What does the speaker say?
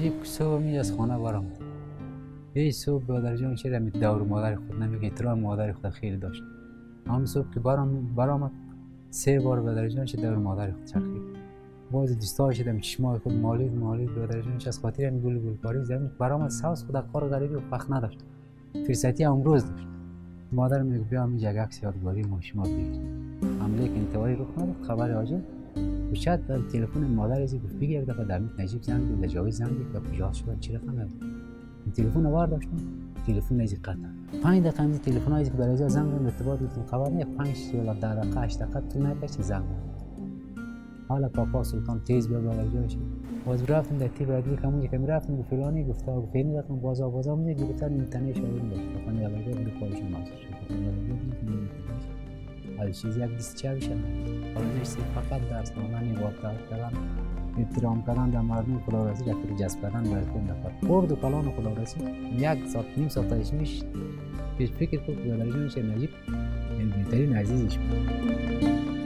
نجیب صبح می از خانه برآمد. ای صبح برادر جان چرا می دور مادر خود نمیگه، احترام مادر خود خیلی داشت. هم صبح که برآمد 3 بار برادر جان چه دور مادر خود چرخید. باز دوستاش شدم چشمای خود مالید مالید برادر جان چه از خاطر می گل گل کاری زمین برآمد. ساز خود کار غریبی و فخ نداشت، فرصتی امروز داشت. مادر میگه بیا می جگ عکس یادگاری ما شما بگیر. حمله که انتواری رخ نداد، خبر عاجل و شاید در تلفن مادر ازی گفت بگیر یک دفعه در میت نجیب زنگ بزن، جاوید زنگ بزن که کجا شد چی رقم بود. تلفن وار داشتم، تلفن ازی قطع. 5 دقیقه همین تلفن ازی که برای زنگ زدم ارتباط گرفتم، خبر نه 5 یا 10 دقیقه 8 دقیقه طول نکشید زنگ زدم. حالا پاپا سلطان تیز بیا بالا جایش. باز رفتم در تیپ بعدی که همونجا که می‌رفتم به فلانی گفت آقا فلانی رفتم بازار بازار می‌گه گفتن این تنه شاید باشه. گفتن یالا بیا برو پایش ناز شد. گفتن یالا بیا برو از چیزی یک دیست چه بشه. حالا نشستی فقط درس خواندن، عبادت کردن، احترام کردن در مردم خدا رسید، یک طور جذب کردن باید خود نفر. خرد و کلان خدا رسید. 1 ساعت نیم ساعت تایش میش. پیش فکر کن که برادر جان چه نجیب، این بهترین عزیزش بود.